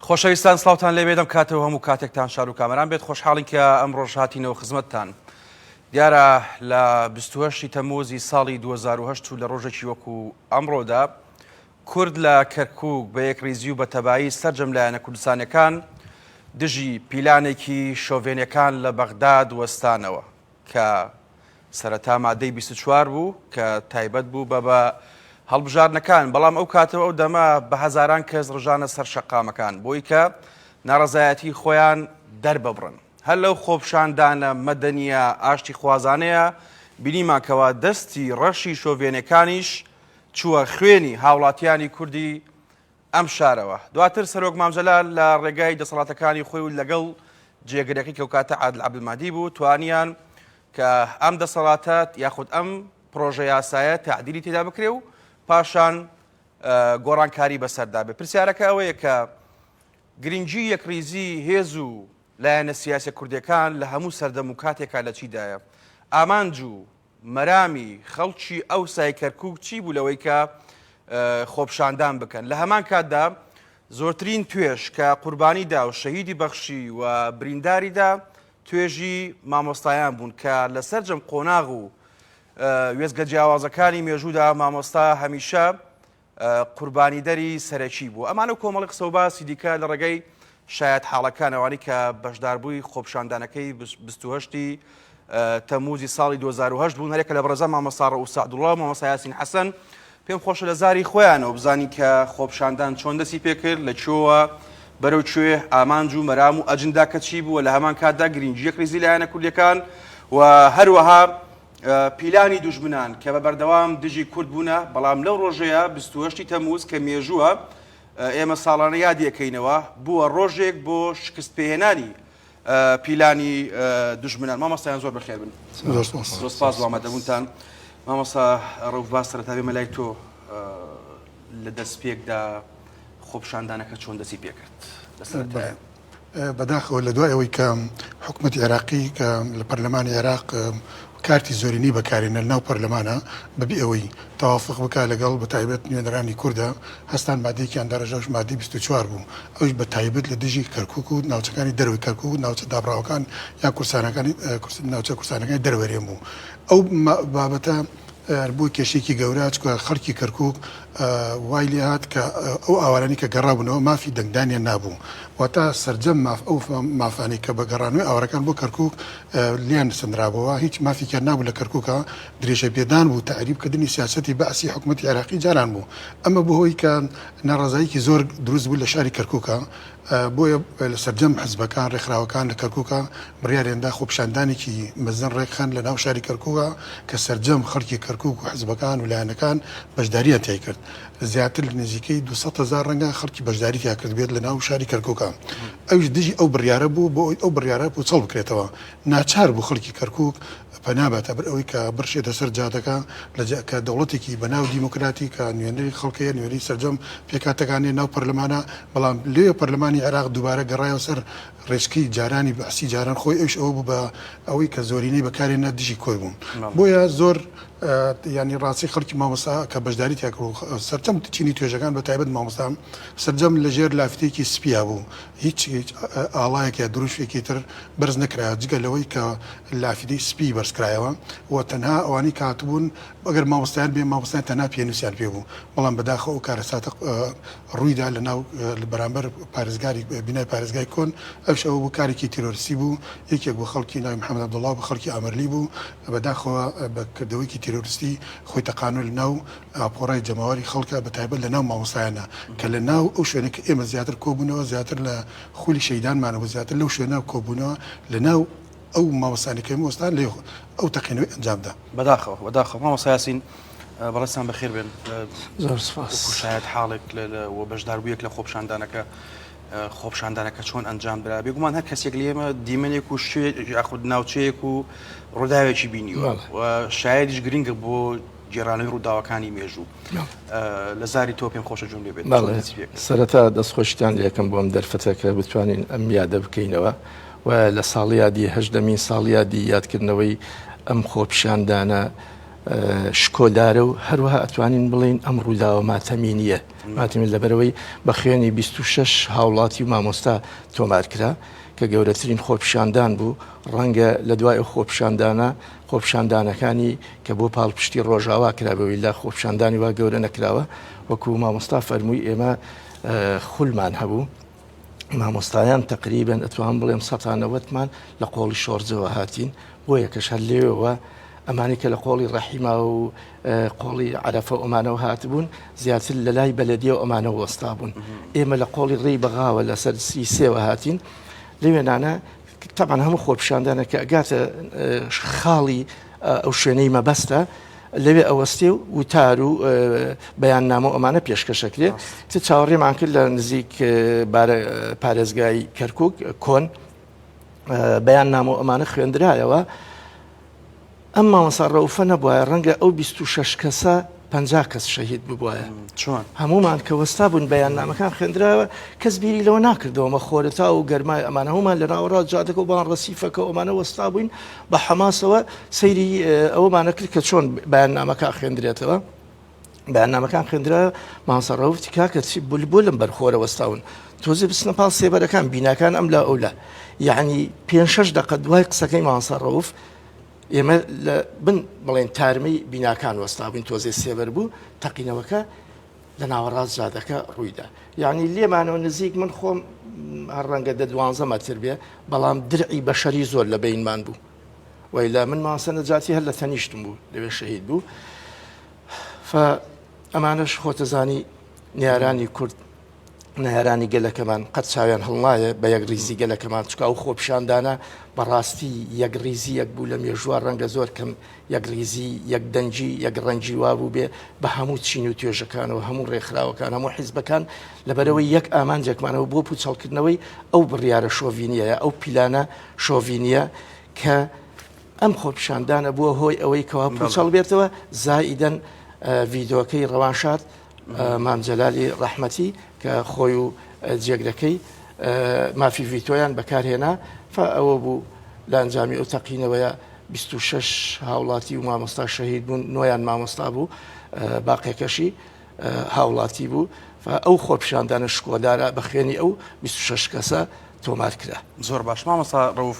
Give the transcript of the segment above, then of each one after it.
خۆشەویستان سڵاوتان لێبێت ئەم کاتەوە هەموو کاتێکتان شار و کامەران بێت خۆشحاڵین کە ئەم ڕۆژ هاتینەوە خزمەتتان دیارە لە 28 تەموزی ساڵی 2010 و لە ڕۆژێکی وەکو ئەمڕۆدا کورد لە کەرکوک بە یەکڕیزی و بە تەبایی سەرجەم لایەنە کوردستانیەکان دژی پیلانێکی شۆڤێنیەکان لە بەغداد وەستانەوە کە سەرەتا مادەی 24 بوو کە تایبەت بوو بە بە هەڵبژاردنەکان بەڵام ئەو کاتەوە ئەو دەمە بە هەزاران کەس ڕژانە سەر شەقامەکان بۆی کە ناڕەزایەتی خۆیان دەرببڕن هەر لەو خۆپشاندانە مەدەنیە ئاشتی خوازانەیە بینیمان کەوا دەستی ڕەشی شۆڤێنەکانیش چووە خوێنی هاوڵاتیانی کوردی ئەم شارەوە. دواتر سەرۆک مام جەلال لە ڕێگای دەسەڵاتەکانی خۆی و لەگەڵ جێگرەکەی کە ئەوکاتە عادل عەبدولمەهدی بوو توانیان کە ئەم دەسەڵاتە یاخود ئەم پرۆژە یاسایە تەعدیلی تێدا بکرێ و پاشان گۆڕانکاری بەسەردا بێ. پرسیارەکە ئەوەیە کە گرنگی یەکڕیزی هێز و لایەنە سیاسیە کوردیەکان لە هەموو سەردەم و کاتێکا لە چیدایە؟ ئامانج و مەرامی خەڵکی ئەوسای کەرکوک چی بوو لەوەی کە خۆپشاندان بکەن؟ لە هەمان کاتدا زۆرترین توێژ کە قوربانی دا و شەهیدی بەخشی و برینداری دا توێژی مامۆستایان بوون کە لە سەرجەم قۆناغ و وێستگە جیاوازەکانی مێژوودا مامۆستا هەمیشە قوربانیدەری سەرەکی بوو. ئەمانە و کۆمەڵی قسە و باسی دیکە لە ڕێگەی شایەتحاڵەکان ئەوانەی کە بەشداربووی خۆپیشاندانەکەی 28 ی تەمموزی ساڵی 2008 بوون هەرێکە لە بەڕێزان مامۆستا ڕەئوف سەعدوڵڵا و مامۆستا یاسین حەسەن پێم خۆشە لە زاری خۆیانەوە بزانین کە خۆپیشاندان چۆن دەستی پێکرد لە کوێوە بەرەو کوێ ئامانج و مەرام و ئەجنداکە چی بووە لە هەمان کاتدا گرنگی یەکڕیزی لایەنە کوردیەکان و هەروەها پیلانی دوژمنان کە بە بەردەوام دژی کورد بوونە، بەڵام لەو ڕۆژەیا 28 ی تەمووز کە مێژووە ئێمە ساڵانە یادی ئەکەینەوە، بووە ڕۆژێک بۆ شکست پێهێنانی پیلانی دوژمنان. مامۆستایان زۆر بەخێر بن. زۆر سپاس. زۆر سپاس بۆ ئامادەبوونتان. مامۆستا ڕەوف با سەرەتا بێمە لای تۆ لە دەستپێکدا خۆپیشاندانەکە چۆن دەستی پێکرد؟ لە سەرەتایە. بەداخەوە لە دوای ئەوەی کە حکومەتی عێراقی کە لە پەرلەمانی عێراق کارتی زۆرینەی بەکارێنە لەناو پەرلەمانە بەبێ ئەوەی تەوافق بکا لەگەڵ بە تایبەت نوێنەرانی کوردە هەستان مادەیەکیان داڕێژا ئەوش مادەی 24 بوو ئەوش بە تایبەت لە دژی کەرکوک و ناوچەکانی دەرەوەی کەرکوک و ناوچە دابڕاوەکان یان کوردستانەکانی ناوچە کوردستانەکانی دەرەوەی هەرێم بوو ئەو بابەتە بووە کێشەیەکی گەورە، چونکە خەڵکی کەرکووک وای لێهات کە ئەو ئاوارانەی کە گەڕابوونەوە مافی دەنگدانیان نابوو، واتە سەرجەم ماف ئەو مافانەی کە بە گەڕانەوەی ئاوارەکان بۆ کەرکووک لێیان سەندرابۆوە هیچ مافێکیان نابوو لە کەرکووکا، درێژەپێدان بوو تەعریبکردنی سیاسەتی بەعسی حکومەتی عێراقی جاران بوو، ئەمە بووە هۆی کە ناڕەزاییەکی زۆر دروست بوو لە شاری کەرکووکا. بۆیە لە سەرجەم حزبەکان، ڕێکخراوەکان لە کەرکوکا بڕیاریان دا خۆپیشاندانێکی مەزن ڕێکخەن لە ناو شاری کەرکوکا کە سەرجەم خەڵکی کەرکوک و حزبەکان و لایەنەکان بەشداریان تیای کرد. زیاتر لە نزیکەی 200 هەزار ڕەنگە خەڵکی بەشداری تیا کردبێت لە ناو شاری کەرکوکا. ئەویش دژی ئەو بڕیارە بوو بۆ ئەوەی ئەو بڕیارە پوچەڵ بکرێتەوە. ناچار بوو خەڵکی کەرکوک پەنا باتە بەر ئەوەی کە بڕشێتە سەر جادەکە لە جا کە دەوڵەتێکی بە ناو دیموکراتی کە نوێنەری خەڵکەیە نوێنەری سەرجەم پێکهاتەکانەیە ناو پەرلەمانە بەڵام لێ پەرلەمانی عێراق دووبارە گەڕایەوە سەر ڕێچکەی جارانی بەعسی جاران خۆی ئەویش ئەوە بوو بە ئەوەی کە زۆرینەی بەکارێنە دژی کۆی بوون بۆیە زۆر یانی ڕاستی خەڵکی مامۆستا کە بەشداری تیا کرد و سەرجەم چینی توێژەکان بە تایبەت مامۆستا سەرجەم لەژێر لافتەیەکی سپیا بوو هیچ هیچ ئاڵایەک یا دروشمێکی تر بەرز نەکرایەوە جگە لەوەی کە لافیدەی سپی بەرز کرایەوە و تەنها ئەوانەی کە هاتبوون ئەگەر مامۆستایان بێ مامۆستایان تەنها پێنووسیان پێ بوو بەڵام بەداخەوە ئەو کارەساتە ڕوویدا لە ناو بەرامبەر پارێزگاری بینای پارێزگای کۆن ئەوش ئەوە بوو کارێکی تیرۆریستی بوو یەکێک بوو خەڵکی ناوی محەمەد عەبدوڵڵا بوو خەڵکی ئامرلی بوو بەداخەوە بە کردەوەیەکی تیرۆریستی خۆی تەقاندووە لە ناو ئاپۆرای جەماوەری خەڵکە بە تایبەت لە ناو مامۆستایانە کە لە ناو ئەو شوێنە کە ئێمە زیاتر کۆبوونەوە زیاتر لە خولی شەهیدانمانەوە زیاتر لەو شوێنە کۆبوونەوە لە ناو ئەو مامۆستایانەی کە ئێمە وەستان لێ ئەو تەقینەوەی ئەنجام دا. بەداخەوە بەداخەوە مامۆستا یاسین بەڕێزتان بەخێر بێن. زۆر سپاس. وەکو شایەت حاڵێک و بەشداربوویەک لە خۆپیشاندانەکە خۆپیشاندانەکە چۆن ئەنجام درا؟ بێگومان هەر کەسێک لە ئێمە دیمەنێک و شوێ یاخود ناوچەیەک و ڕووداوێکی بینیوە و شایەدیش گرنگە بۆ گێڕانەوەی ڕووداوەکانی مێژوو لە زاری تۆ پێم خۆشە گوێم لێ بێت. سەرەتا دەستخۆشیتان لێکەم بۆ ئەم دەرفەتە کە بتوانین ئەم یادە بکەینەوە و لە ساڵیادی هەژدەمین ساڵیادی یادکردنەوەی ئەم خۆپیشاندانە. شکۆدارە و هەروەها ئەتوانین بڵێین ئەم ڕووداوە ماتەمینییە ماتەمین لەبەرەوەی بە خوێنی 26 هاوڵاتی و مامۆستا تۆمار کرا کە گەورەترین خۆپیشاندان بوو ڕەنگە لە دوای ئەو خۆپیشاندانە خۆپیشاندانەکانی کە بۆ پاڵپشتی ڕۆژاوا کرابەوەی لە خۆپیشاندانی وا گەورە نەکراوە وەکو مامۆستا فەرمووی ئێمە خولمان هەبوو مامۆستایان تەقریبەن ئەتوان بڵێم سەتا نەوەتمان لە قۆڵی شۆرجەوە هاتین بۆ یەکەش هەر لێوەوە ئەمانی کە لە قۆڵی ڕەحیما و قۆڵی عرفە ئەمانەوە هاتبوون زیاتر لە لای بەلەدیە و ئەمانە وەستا بوون ئێمە لە قۆڵی ڕێی بەغاوە لەسەر سی سێوە هاتین لەوێنانە تەبعەن هەموو خۆپیشاندانە کە ئەگاتە خاڵی ئەو شوێنەی مەبەستە لەوێ ئەوەستێ و وتار و بەیاننامە و ئەمانە پێشکەشەکرێ چ چاوەڕێمان کرد لە نزیک پارێزگای کەرکک کۆن بەیاننامە و ئەمانە خوێندرایەوە ئەم مامۆستا ڕەوفە نەبوایە ڕەنگە ئەو 26 کەسە 50 کەس شەهید ببوایە. چۆن؟ هەموومان کە وەستا بوون بەیاننامەکان خوێندرایەوە کەس بیری لەوە ناکردەوە مە خۆرەتا و گەرمای ئەمانە هەموومان لە ناوەڕاست جادەکە و بان ڕەسیفەکە و ئەمانە وەستا بووین بە حەماسەوە سەیری ئەوەمانە کرد کە چۆن بەیاننامەکە خوێندرێتەوە. بەیاننامەکان خوێندرا مامۆستا ڕەوف وتی کاکە چی بولبولم بەر خۆرە وەستاون تۆزێ بچنە پاڵ سێبەرەکان بیناکان ئەم لا ئەولا یعنی پێ شەش دقە دوای قسەکەی مامۆستا ڕەوف ئێمە لە بن بڵێن تارمەی بیناکان وەستابووین تۆزێ سێبەر بوو تەقینەوەکە لە ناوەڕاست جادەکە ڕوویدا یعنی لێمانەوە نزیک من خۆم هەر ڕەنگە دە دوانزە مەتر بێ بەڵام درعی بەشەری زۆر لە بینمان بوو وەیلا من مامۆستا نەجاتی هەر لە تەنیشتم بوو لەوێ شەهید بوو ف ئەمانەش خۆتەزانی نیارانی کورد نەیارانی گەلەکەمان قەت چاویان هەڵنایە بە یەک ریزی گەلەکەمان چکا و خۆپیشاندانە بەڕاستی یەک ریزی یەک بوو لە مێژووە ڕەنگە زۆر کەم یەک ریزی یەک دەنگی یەک ڕەنگی وابوو بێ بە هەموو چین و توێژەکانەوە هەموو ڕێکخراوەکان هەموو حیزبەکان لەبەرەوەی یەک ئامانجێکمانەوە بۆ پوچەڵکردنەوەی ئەو بڕیارە شۆڤینیەیە ئەو پیلانە شۆڤینیە کە ئەم خۆپیشاندانە بووە هۆی ئەوەی کەوا پوچەڵ بێتەوە زائیدەن ڤیدۆکەی ڕەوانشاد مام جەلالی ڕەحمەتی کە خۆی و جێگرەکەی مافی ڤیتۆیان بەکارهێنا فە ئەوە بوو لە ئەنجامی ئەو تەقینەوەیە 26 هاوڵاتی و مامۆستا شەهید بوون نۆیان مامۆستا بوو باقیەکەشی هاوڵاتی بوو ئەو خۆپیشاندانە شکۆدارە بە خوێنی ئەو 26 کەسە تۆمار کرا. زۆر باش مامۆستا ڕەوف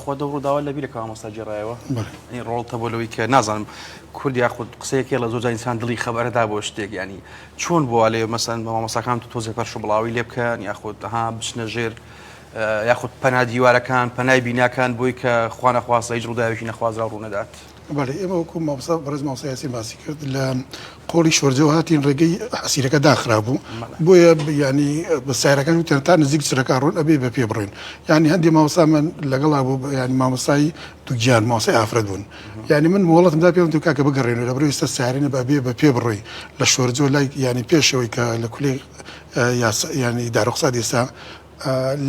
خۆ دەو ڕووداوە لە بیرە کە مامۆستا گێڕایەوە ینی ڕۆڵ تەبوو لەوەی کە نازانم کورد یاخود قسەیەکی لە زۆر جار ئینسان دڵی خەبەرەدا بۆ شتێک ینی چۆن بووە لێ مەسەن بە مامۆستاکان تو تۆزێ پەرش و بڵاوی لێ بکەن یاخود ها بچنە ژێر یاخود پەنا دیوارەکان پەنای بیناکان بۆی کە خوا نەخواستە هیچ ڕووداوێکی نەخوازراو ڕوونەدات. بەڵێ ئێمە وەکو مامۆستا بەڕێز مامۆستا یاسین باسی کرد لە قۆڵی شۆرجەوە هاتین ڕێگەی حەسیرەکە داخرابوو بۆیە ینی بە سیارەکان وتیان تا نزیک چرەکە ڕۆن ئەبێ بە پێ بڕۆین ینی هەندێ مامۆستا من لەگەڵا بوو ینی مامۆستای دووگیان مامۆستای ئافرەت بوون ینی من مۆڵەتم دا پێم کاکە بگەڕێنەوە لە بڕی ئێستا سیارەی بە بێ بە پێ بڕۆی لە شۆرجەوە لای ینی پێشەوەی کە لە کولەی یاسا ینی دارۆقساد ئێستا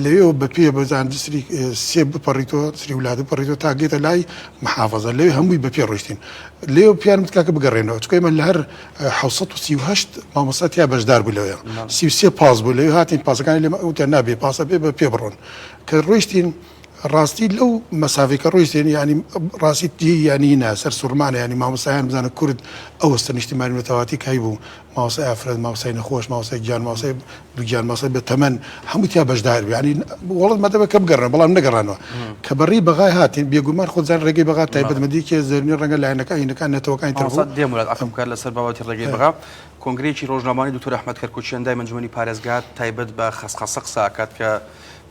لەوێوە بە پێ بەزان جسری سێ بپەڕیتەوە جسری ولادە بپەڕیتەوە تا گەیتە لای محافظە لەوێ هەمووی بە پێ ڕۆیشتین لێو پیان وت کاکە بگەڕێنەوە چونکە ئێمە لە هەر 738 مامۆستا تیا بەشدار بوو لەوێ 33 پاس بوو لەوێ هاتین پاسەکانی لێمە وتیان نابێ پاسە بێ بە پێ بڕۆن کە ڕۆیشتین ڕاستی لەو مەسافەی کە ڕۆیشتین یانی ڕاستی یانی نا سەر سوڕمانە یانی مامۆستایان بزانە کورد ئەوەستە نیشتیمانی نەتەواتی کای بوو مامۆستای ئافرەت، مامۆستای نەخۆش، مامۆستای گیان، مامۆستای دووگیان، مامۆستای بە تەمەن هەموو تیا بەشدار بوو. یانی وەڵات مەدەبە کە بگەڕێنەوە، بەڵام نەگەڕانەوە. کە بەڕێی بەغای هاتین، بێگومان خۆت زانی ڕێگەی بەغا تایبەتمەندییەکی زەرنی ڕەنگە لایەنەکان، هینەکان، نەتەوەکانی تر بوو. مامۆستا دێ موراد عەفوم بکات لەسەر بابەتی ڕێگەی بەغا، کۆنگرەیەکی ڕۆژنامەوانی دکتۆر ئەحمەد کەرکوکی ئەندامی ئەنجومەنی پارێزگا تایبەت بە خەسخەسە قسە ئەکات کە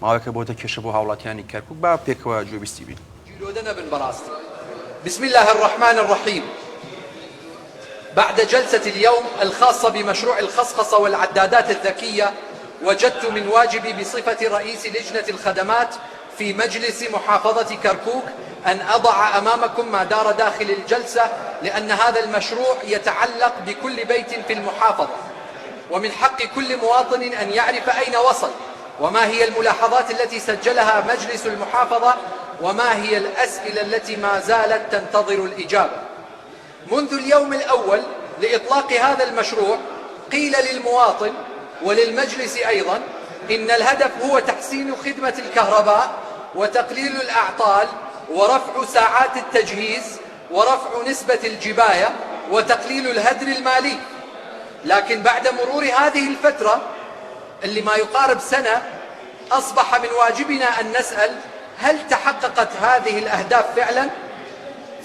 ماوەیەکە بۆتە کێشە بۆ هاوڵاتیانی کەرکوک، با پێکەوە گوێبیستی بین. گیرۆدە نەبن بەڕاستی بسم اللە الرحمن الرحیم. بعد جلسة اليوم الخاصة بمشروع الخصخصة والعدادات الذكية وجدت من واجبي بصفة رئيس لجنة الخدمات في مجلس محافظة كركوك أن أضع أمامكم ما دار داخل الجلسة لأن هذا المشروع يتعلق بكل بيت في المحافظة ومن حق كل مواطن أن يعرف أين وصل وما هي الملاحظات التي سجلها مجلس المحافظة وما هي الأسئلة التي ما زالت تنتظر الإجابة منذ اليوم الأول لإطلاق هذا المشروع قيل للمواطن وللمجلس أيضا إن الهدف هو تحسين خدمة الكهرباء وتقليل الأعطال ورفع ساعات التجهيز. ورفع نسبة الجباية وتقليل الهدر المالي. لكن بعد مرور هذه الفترة اللي ما يقارب سنة، أصبح من واجبنا أن نسأل: هل تحققت هذه الأهداف فعلا؟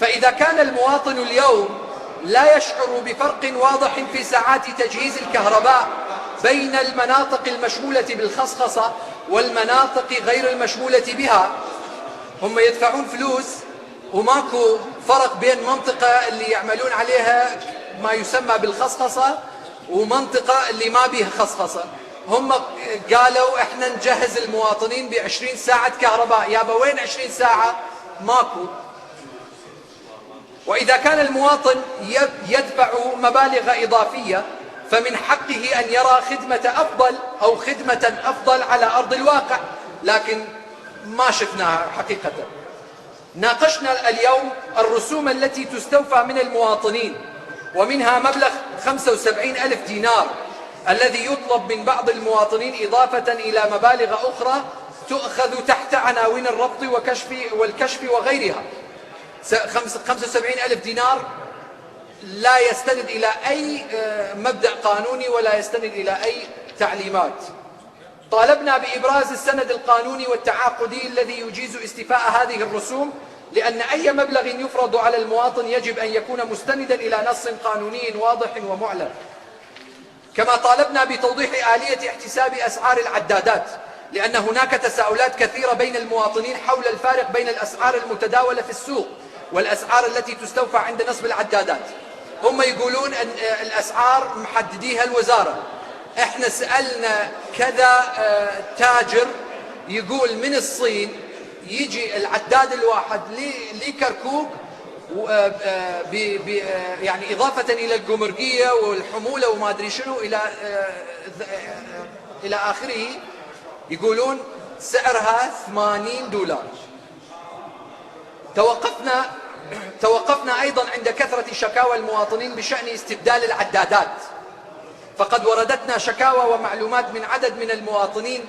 فإذا كان المواطن اليوم لا يشعر بفرق واضح في ساعات تجهيز الكهرباء بين المناطق المشمولة بالخصخصة والمناطق غير المشمولة بها، هم يدفعون فلوس وماكو فرق بين منطقة اللي يعملون عليها ما يسمى بالخصخصة ومنطقة اللي ما بيها خصخصة. هم قالوا احنا نجهز المواطنين ب20 ساعة كهرباء، يابا وين 20 ساعة؟ ماكو. وإذا كان المواطن يدفع مبالغ إضافية فمن حقه أن يرى خدمة أفضل أو خدمة أفضل على أرض الواقع، لكن ما شفناها حقيقة. ناقشنا اليوم الرسوم التي تستوفى من المواطنين، ومنها مبلغ 75 ألف دينار الذي يطلب من بعض المواطنين، إضافة إلى مبالغ أخرى تؤخذ تحت عناوين الربط والكشف وغيرها. 75 ألف دينار لا يستند إلى أي مبدأ قانوني ولا يستند إلى أي تعليمات. طالبنا بإبراز السند القانوني والتعاقدي الذي يجيز استيفاء هذه الرسوم، لأن أي مبلغ يفرض على المواطن يجب أن يكون مستندا إلى نص قانوني واضح ومعلن. كما طالبنا بتوضيح آلية احتساب أسعار العدادات، لأن هناك تساؤلات كثيرة بين المواطنين حول الفارق بين الأسعار المتداولة في السوق والأسعار التي تستوفى عند نصب العدادات. هم يقولون أن الأسعار محدديها الوزارة. احنا سألنا كذا تاجر يقول من الصين يجي العداد الواحد لكركوك يعني إضافة إلى الجمركية والحمولة وما أدري شنو إلى آخره، يقولون سعرها 80 دولار. توقفنا أيضا عند كثرة شكاوى المواطنين بشأن استبدال العدادات، فقد وردتنا شكاوى ومعلومات من عدد من المواطنين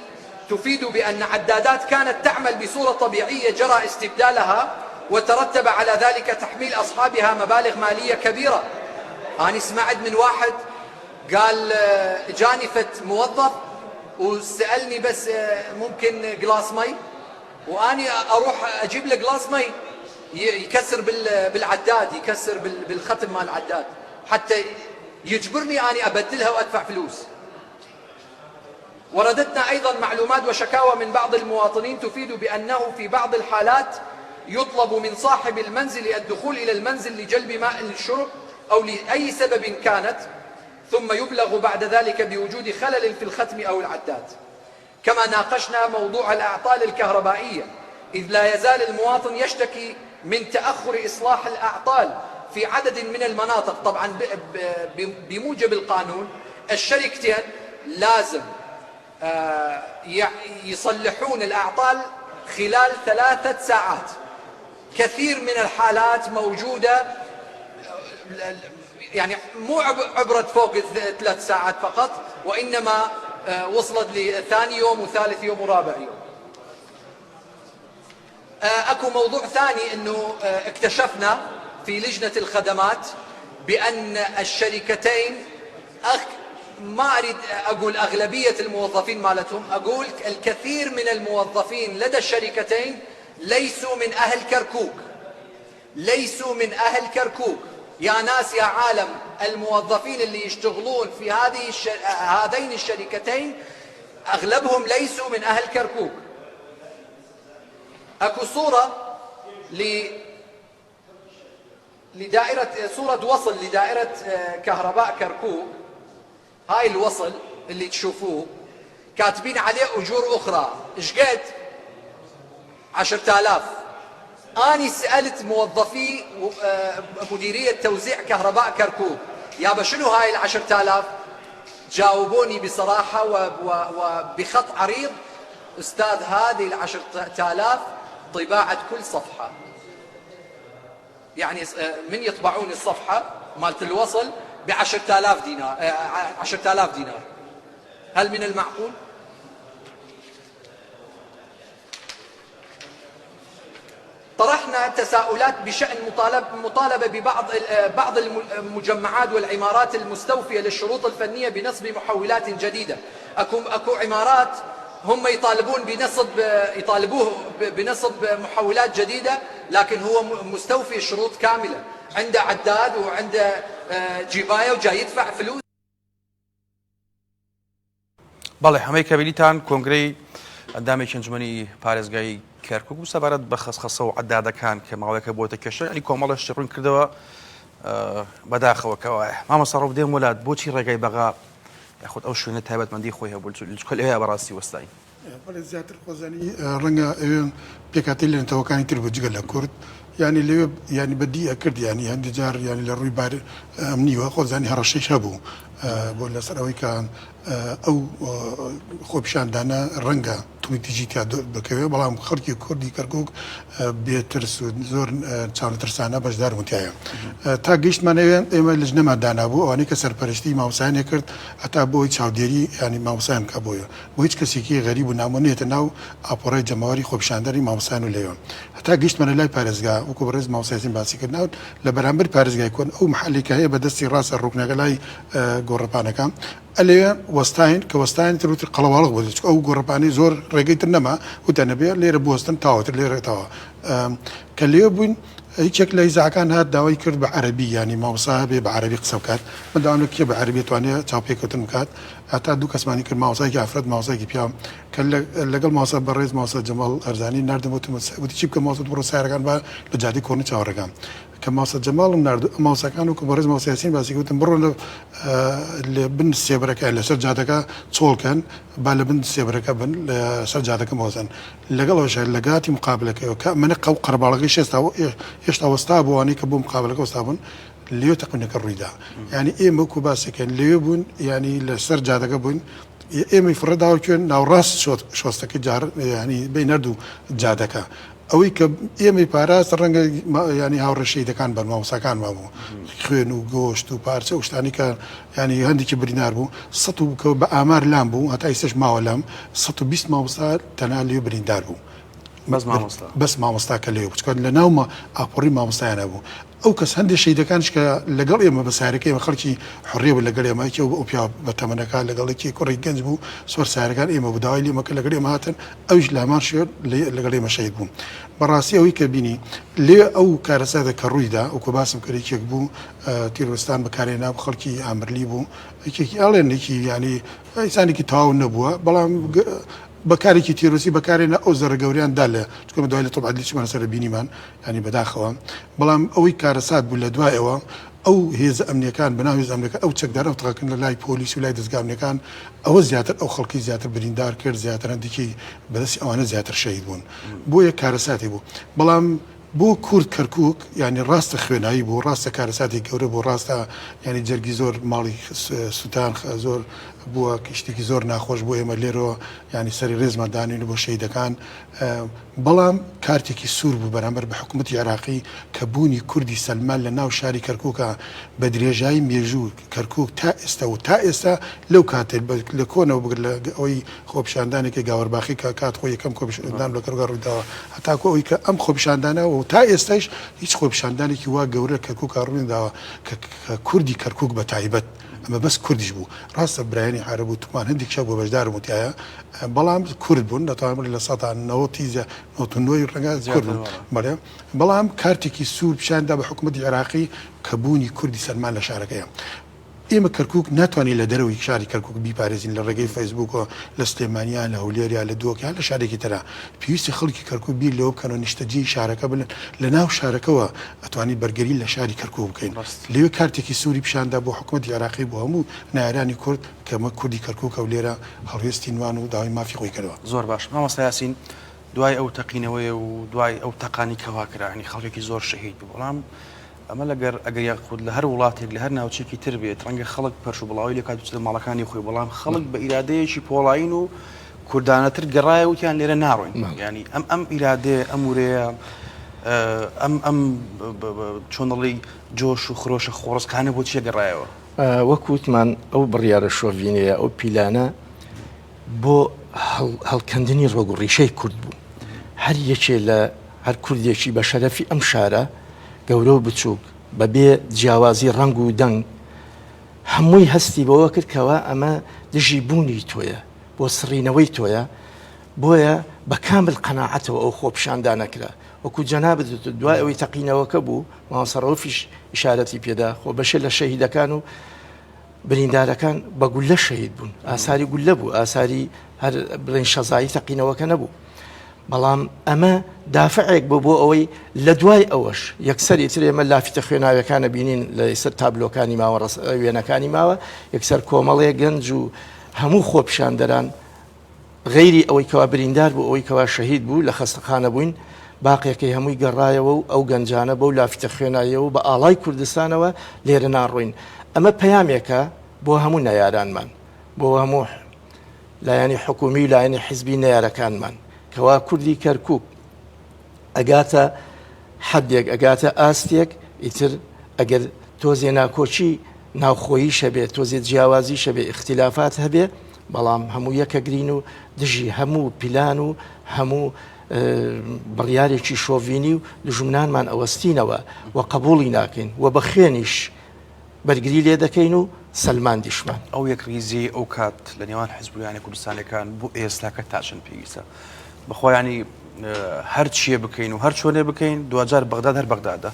تفيد بأن عدادات كانت تعمل بصورة طبيعية جرى استبدالها، وترتب على ذلك تحميل أصحابها مبالغ مالية كبيرة. أنا سمعت من واحد قال جاني فت موظف وسألني بس ممكن glass مي، وأني أروح أجيب له glass مي، يكسر بالعداد، يكسر بالختم مال العداد حتى يجبرني أني أبدلها وأدفع فلوس. وردتنا أيضا معلومات وشكاوى من بعض المواطنين تفيد بأنه في بعض الحالات يطلب من صاحب المنزل الدخول إلى المنزل لجلب ماء للشرب أو لأي سبب كانت، ثم يبلغ بعد ذلك بوجود خلل في الختم أو العداد. كما ناقشنا موضوع الأعطال الكهربائية، إذ لا يزال المواطن يشتكي من تأخر إصلاح الأعطال في عدد من المناطق. طبعا بموجب القانون الشركتين لازم يصلحون الأعطال خلال 3 ساعات. كثير من الحالات موجودة، يعني مو عبرت فوق 3 ساعات فقط، وإنما وصلت لثاني يوم وثالث يوم ورابع يوم. أكو موضوع ثاني، أنه اكتشفنا في لجنة الخدمات بأن الشركتين ما أريد أقول أغلبية الموظفين مالتهم، أقول الكثير من الموظفين لدى الشركتين ليسوا من أهل كركوك، ليسوا من أهل كركوك. يا ناس يا عالم، الموظفين اللي يشتغلون في هذين الشركتين أغلبهم ليسوا من أهل كركوك. أكو صورة لدائرة، صورة وصل لدائرة كهرباء كركوك. هاي الوصل اللي تشوفوه كاتبين عليه أجور أخرى، إيش قد؟ 10,000. أني سألت موظفي مديرية توزيع كهرباء كركوك، يابا شنو هاي ال10,000؟ جاوبوني بصراحة وبخط عريض، أستاذ هذه ال10,000 طباعة كل صفحة. يعني من يطبعون الصفحة مالت الوصل ب10,000 دينار، 10,000 دينار. هل من المعقول؟ طرحنا تساؤلات بشأن مطالب مطالبة ببعض بعض المجمعات والعمارات المستوفية للشروط الفنية بنصب محولات جديدة أكو أكو عمارات هم يطالبون بنصب يطالبوه بنصب محولات جديدة لكن هو مستوفي الشروط كاملة عنده عداد وعنده جباية وجاي يدفع فلوس بەڵێ هەمەی کە بینیتان کۆنگرەی ئەندامێکی ئەنجومەنی پارێزگای کەرکوک بوو سەبارەت بە خەسخەسە و عەدادەکان کە ماوەیەکە بۆتە کێشە ینی کۆمەڵە شتی ڕوون کردەوە بەداخەوە کەوایە مامۆستا ڕوو دێم وەلات بۆچی ڕێگای بەغا یاخود ئەو شوێنە تایبەتمەندی خۆی هەبوو چکە لەوێ بەڕاستی وەستاین. بەڵێ زیاتر خۆزانی ڕەنگە ئەوێ پێکهاتەی لە نەتەوەکانی تر بوو جگە لە کورد یانی لەوێ یانی بەدی ئەکرد یانی هەندێک جار یانی لە ڕووی بار ئەمنیوە خۆزانی هەڕەشەیش هەبوو بۆ لەسەر ئەوەی کە ئەو خۆپیشاندانە ڕەنگە توندوتیژی تیا بکەوێ بەڵام خەڵکی کوردی کەرکوک بێ ترس و زۆر چاونەترسانە بەشدار بوون تیایا تا گەیشتمان ئەوێ ئێمە لجنەمان دانابوو ئەوانەی کە سەرپەرشتی مامۆستایانی کرد هەتا بۆی چاودێری یانی مامۆستایان بکا بۆیە بۆ هیچ کەسێکی غەریب و نامۆ نەیەتە ناو ئاپۆرای جەماوەری خۆپیشاندەری مامۆستایان و لەوێ هەتا گەیشتمانە لای پارێزگا وەکو بەڕێز مامۆستا یاسین باسی کرد ناو لە بەرامبەر پارێزگای کۆن ئەو محەلەی کە هەیە بە دەستی ڕاستە ڕوکنەکە لای گۆڕەپانەکە ئەلەوێ وەستاین کە وەستاین تر وتر قەڵەواڵغ بۆ چونکە ئەو گۆڕەپانەی زۆر ڕێگەی تر نەما وتیان ئەبێ لێرە بوەستن تاوەتر لێرە تاوە کە لێ بووین یەکێک لە ئیزاعەکان هات داوای کرد بە عەرەبی یانی مامۆستا هەبێ بە عەرەبی قسە بکات من داوام لە کێ بە عەرەبی توانێ چاوپێکەوتن بکات هەتا دوو کەسمانی کرد مامۆستایەکی ئافرەت مامۆستایەکی پیاو کە لەگەڵ مامۆستا بەڕێز مامۆستا جەماڵ هەرزانی ناردم وتم وتی چی بکەم مامۆستا بڕۆ سەیارەکان با لە جادەی کۆڕنی چاوەڕێکان کە مامۆستا جەماڵم نارد و مامۆستاکان وەکو بەڕێز مامۆستا یاسین باسی کرد وتم بڕۆن لە بن سێبەرەکە لەسەر جادەکە چۆڵ کەن با لە بن سێبەرەکە بن لەسەر جادەکە مۆزن لەگەڵ ئەوەش لە گاتی مقابلەکەیەوە کە ئەمەنە قەو قەرەباڵغی شێستا هێشتا وەستا بوو ئەوانەی کە بۆ مقابلەکە وەستا بوون لەوێ تەقینەکە ڕوویدا یعنی ئێمە وەکو باسەکەن لەوێ بوون یعنی لەسەر جادەکە بووین ئێمەی فڕێداوە کوێن ناوڕاست شۆستەکەی جار ینی بین هەردوو جادەکە ئەوەی کە ئێمەی پاراست ڕەنگە ینی هاوڕێ شەهیدەکان بن مامۆستاکانمان بوو خوێن و گۆشت و پارچە و شتانی کە ینی هەندێکی بریندار بوو سە و بکەوە بە ئامار لام بوو هەتا ئیستەش ماوە لام 120 مامۆستا تەنها لێ بریندار بوو بەس مامۆستا بەس مامۆستا کە لێ بوو چونکە لە ناو ئاپۆڕی مامۆستایانە بوو ئەو کەس هەندێ شەهیدەکانیش کە لەگەڵ ئێمە بە سەیارەکەی ئێمە خەڵکی حوڕیە بوو لەگەڵ ئێمە یەکێ ئەو پیاوە بە تەمەنەکە لەگەڵ یەکێ کوڕی گەنج بوو سوار سەیارەکان ئێمە بوو داوای لێمە کرد لەگەڵ ئێمە هاتن ئەویش لە هەمان شوێن لەگەڵ ئێمە شەهید بوو بەڕاستی ئەوەی کە بینی لێ ئەو کارەساتە کە ڕوویدا وەکو باسم کرد یەکێک بوو تیرۆرستان بەکارهێنا بوو خەڵکی ئامرلی بوو یەکێکی ئەڵێن یەکی یانی ئینسانێکی تەواو نەبووە بەڵام بە کارێکی تیرۆسی بەکارێنە ئەو زەرە گەوریان دا لە چکۆمە دوای لە تۆب عەدلی چوومانە سەر بینیمان یانی بەداخەوە بەڵام ئەوەی کارەسات بوو لە دوای ئەوە ئەو هێزە ئەمنیەکان بەناو هێزە ئەمنیەکان ئەو چەکداران ئەو تەقەکردن لە لای پۆلیس و لای دەزگا ئەمنیەکان ئەوە زیاتر ئەو خەڵکی زیاتر بریندار کرد زیاتر هەندێکی بەدەستی ئەوانە زیاتر شەهید بوون بۆیە کارەساتی بوو بەڵام بۆ کورد کەرکوک یانی ڕاستە خوێناوی بوو ڕاستە کارەساتی گەورە بوو ڕاستە یانی جەرگی زۆر ماڵی سوتان زۆر بووە شتێکی زۆر ناخۆش بۆ ئێمە لێرەوە یانی سەری ڕێزمان دانین بۆ شەهیدەکان بەڵام کارتێکی سوور بوو بەرامبەر بە حکوومەتی عێراقی کە بوونی کوردی سەلمان لە ناو شاری کەرکووکە بە درێژایی مێژوو کەرکووک تا ئێستا و تا ئێستا لەو کاتەی لە کۆنەوە بگر لە ئەوەی خۆپیشاندانێکی گاوەرباخی کە کات خۆی یەکەم خۆپیشاندان لە کەرکووک ڕوویداوە هەتاکو ئەوەی کە ئەم خۆپیشاندانە و تا ئێستایش هیچ خۆپیشاندانێکی وا گەورە لە کەرکووکا ڕووینەداوە کە کوردی کەرکووک بە تایبەت ئەمە بەس کوردیش بوو ڕاستە برایانی عەرەب و تورکمان هەندێکیان بۆ بەشدار بوون تیایا بەڵام کورد بوون دەتوانم بڵێم 90% ی 99 ڕەنگە کورد بوون بەڵێ بەڵام کارتێکی سوور پیشان دا بە حکوومەتی عێراقی کە بوونی کوردی سەلمان لە شارەکەیە. ئێمە کەرکووک ناتوانین لە دەرەوەی شاری کەرکووک بیپارێزین لە ڕێگەی فەیسبووکەوە لە سلێمانی یان لە هەولێر یا لە دهۆک یان لە شارێکی ترا. پێویستە خەڵکی کەرکووک بیر لەوە بکەنەوە نیشتەجێی شارەکە بن لە ناو شارەکەوە ئەتوانین بەرگری لە شاری کەرکووک بکەین. لەوێ کارتێکی سووری پیشان دا بۆ حکوومەتی عێراقی بۆ هەموو نەیارانی کورد کە ئەمە کوردی کەرکووکە و لێرە هەڵوێستی نوان و داوای مافی خۆی کردووە. زۆر باش مامۆستا یاسین دوای ئەو تەقینەوەیە و دوای ئەو تەقانی کەوا کرا ینی خەڵکێکی زۆر شەهید بوو بەڵام ئەمە لەگەر ئەگەر یاخود لە هەر وڵاتێک لە هەر ناوچێکی تر بێت ڕەنگە خەڵک پەرش و بڵاوی لێکات بچێتە ماڵەکانی خۆی بەڵام خەڵک بە ئیرادەیەکی پۆڵایین و کوردانەتر گەڕایە وتیان لێرە ناڕۆین ینی ئەم ئەم ئیرادەیە ئەم ورەیە ئەم ئەم چۆنڵی جۆش و خرۆشە خۆڕسکانە بۆ چیە گەڕایەوە؟ وەک وتمان ئەو بڕیارە شۆڤینەیە ئەو پیلانە بۆ هەڵکەندنی ڕۆگ و ڕیشەی کورد بوو هەر یەکێ لە. هەر کوردێکی بە شەرەفی ئەم شارە، گەورە و بچووک، بە بێ جیاوازی ڕەنگ و دەنگ، هەمووی هەستی بەوە کرد کەوا ئەمە دژی بوونی تۆیە، بۆ سڕینەوەی تۆیە، بۆیە بە کامل قەناعەتەوە ئەو خۆپیشاندانە کرا. وەکوو جەنابت وتت دوای ئەوەی تەقینەوەکە بوو، مامۆستا ڕەوفیش ئیشارەتی پێدا، خۆ بەشێ لە شەهیدەکان و بریندارەکان بە گوللە شەهید بوون، ئاساری گوللە بوو، ئاساری هەر بڵێن شەزایی تەقینەوەکە نەبوو. بەڵام ئەمە دافعێک بوو بۆ ئەوەی لە دوای ئەوەش یەکسەر ئیتر ئێمە لافیتە خوێناویەکانە بینین لە سەر تابلۆکانی ماوە وێنەکانی ماوە یەکسەر کۆمەڵێ گەنج و هەموو خۆپیشاندەران غەیری ئەوەی کەوا بریندار بوو ئەوەی کەوا شەهید بوو لە خەستەخانە بووین باقیەکەی هەمووی گەڕایەوە و ئەو گەنجانە بەو لافیتە خوێناییەوە بە ئاڵای کوردستانەوە لێرە ناڕۆین ئەمە پەیامێکە بۆ هەموو نەیارانمان بۆ هەموو لایەنی حکومی و لایەنی حزبی نەیارەکانمان کەوا کوردی کەرکوک ئەگاتە حدێک ئەگاتە ئاستێک ئیتر ئەگەر تۆزێ ناکۆکی ناوخۆییش هەبێ تۆزێ جیاوازیش هەبێ ئیختلافات هەبێ بەڵام هەموو یەکەگرین و دژی هەموو پیلان و هەموو بڕیارێکی شۆڤینی و دوژمنانمان ئەوەستینەوە و قبوڵی ناکەین و بە خوێنیش بەرگری لێ دەکەین و سەلماندیشمان. ئەو یەکڕیزیەی ئەو کات لە نێوان حزب و یانە کوردستانیەکان بۆ ئێستاکە تا چەند پێویستە؟ بەخوا یانی هەر چیە بکەین و هەر چۆنێ بکەین دواجار بەغداد هەر بەغدادە.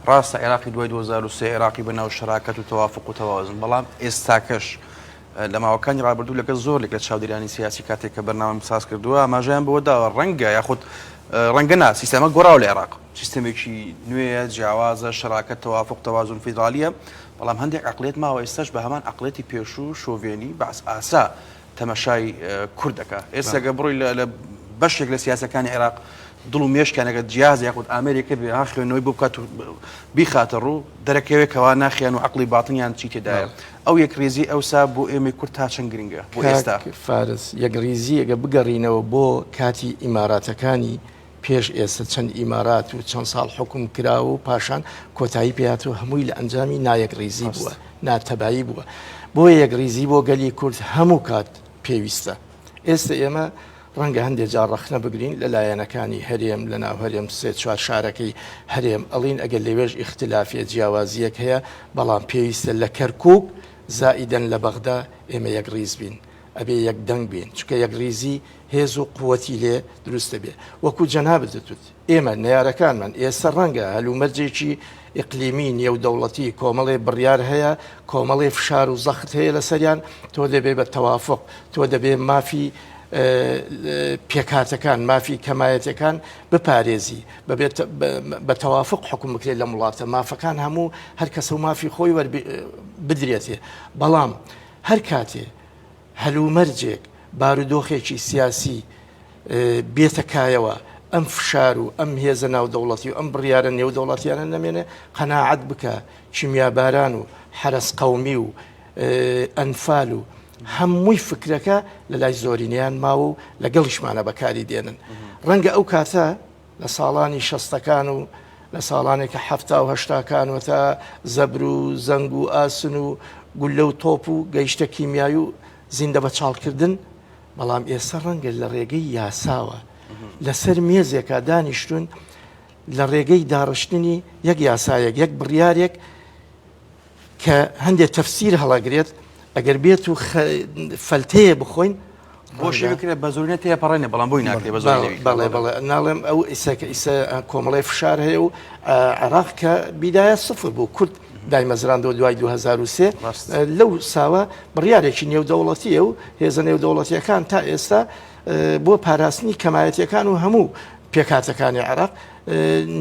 ڕاستە عێراقی دوای 2003 عێراقی بە ناو شەراکەت و تەوافق و تەوازن بەڵام ئێستاکەش لە ماوەکانی ڕابردوو لەگەڵ زۆرێک لە چاودێرانی سیاسی کاتێک کە بەرنامەم ساز کردووە ئاماژەیان بەوە داوە ڕەنگە یاخود ڕەنگە نا سیستەمە گۆڕاوە لە عێراق سیستەمێکی نوێیە جیاوازە شەراکەت تەوافق تەوازن فیدرالیە بەڵام هەندێک عقلێت ماوە ئێستاش بە هەمان عقلێتی پێشوو شۆڤێنی بەعس ئاسا تەمەشای کورد دەکا ئێستا گە بڕۆی لە بەشێک لە سیاسەکانی عێراق دڵ و مێشکیان ئەگەر جیاز یاخود ئامێرێکە بێ ها خوێندنەوەی بۆ بکات و بیخاتە ڕوو دەرەکەوێت کەوا ناخیان و عەقڵی باتنیان چی تێدایە ئەو یەکڕیزی ئەوسا بۆ ئێمەی کورد تا چەند گرنگە بۆ ئێستا؟ کاک فارس یەکڕیزی ئەگەر بگەڕینەوە بۆ کاتی ئیماراتەکانی پێش ئێستا چەند ئیمارات و چەند ساڵ حوکم کرا و پاشان کۆتایی پێ هات و هەمووی لە ئەنجامی نایەکڕیزی بووە ناتەبایی بووە بۆیە یەکڕیزی بۆ گەلی کورد هەموو کات پێویستە ئێستا ئێمە ڕەنگە هەندێ جار ڕەخنە بگرین لە لایەنەکانی هەرێم، لە ناو هەرێم سێ چوار شارەکەی هەرێم ئەڵین ئەگەر لەوێش ئیختلافێ جیاوازییەک هەیە، بەڵام پێویستە لە کەرکووک زائیدەن لە بەغدا ئێمە یەکڕیز بین، ئەبێ یەک دەنگ بین، چونکە یەکڕیزی هێز و قوەتی لێ دروست دەبێ. وەکوو جەنابت دەتوت ئێمە نەیارەکانمان ئێستە ڕەنگە هەلومەرجێکی ئیقلیمی نێودەوڵەتی کۆمەڵێ بڕیار هەیە، کۆمەڵێ فشار و زەخت هەیە لەسەریان، تۆ دەبێ بە تەوافوق، تۆ دەبێ مافی پێکهاتەکان، مافی کەمایەتیەکان بپارێزی، بەبێت بە تەوافوق حوکم بکرێت لەم وڵاتە، مافەکان هەموو هەر کەسە و مافی خۆی وەر بدرێتێ، بەڵام هەر کاتێ هەلومەرجێک، بارودۆخێکی سیاسی بێتە کایەوە، ئەم فشار و ئەم هێزە ناودەوڵەتی و ئەم بڕیارە نێودەوڵەتیانە نەمێنێ، قەناعەت بکە کیمیاباران و حەرەس قەومی و ئەنفال و هەمووی فکرەکە لە لای زۆرینەیان ماوە و لەگەڵیشمانە بەکاری دێنن. ڕەنگە ئەو کاتە لە ساڵانی شەستەکان و لە ساڵانێک کە حەفتا و هەشتاکان و تا زەبر و زەنگ و ئاسن و گوللە و تۆپ و گەیشتە کیمیایی و زیندە بەچاڵکردن، بەڵام ئێستا ڕەنگە لە ڕێگەی یاساوە لەسەر مێزێکا دانیشتوون لە ڕێگەی داڕشتنی یەک یاسایەک یەک بڕیارێک کە هەندێک تەفسیر هەڵەگرێت ئەگەر بێت و فەلتەیە بخۆین بۆشی بکرێت بە زۆرینە تێپەڕێنێ بەڵام بۆی ناکرێت بە زۆرینە بەڵێ بەڵێ ناڵێم ئەو ئیسە کە ئیسە کۆمەڵی فشار هەیە و عێراق کە بیدایە سفر بوو کورد دایمەزراندەوە دوای 2003 لەو ساوە بڕیارێکی نێودەوڵەتیە و هێزە نێودەوڵەتیەکان تا ئێستا بۆ پاراستنی کەمایەتیەکان و هەموو پێکهاتەکانی عێراق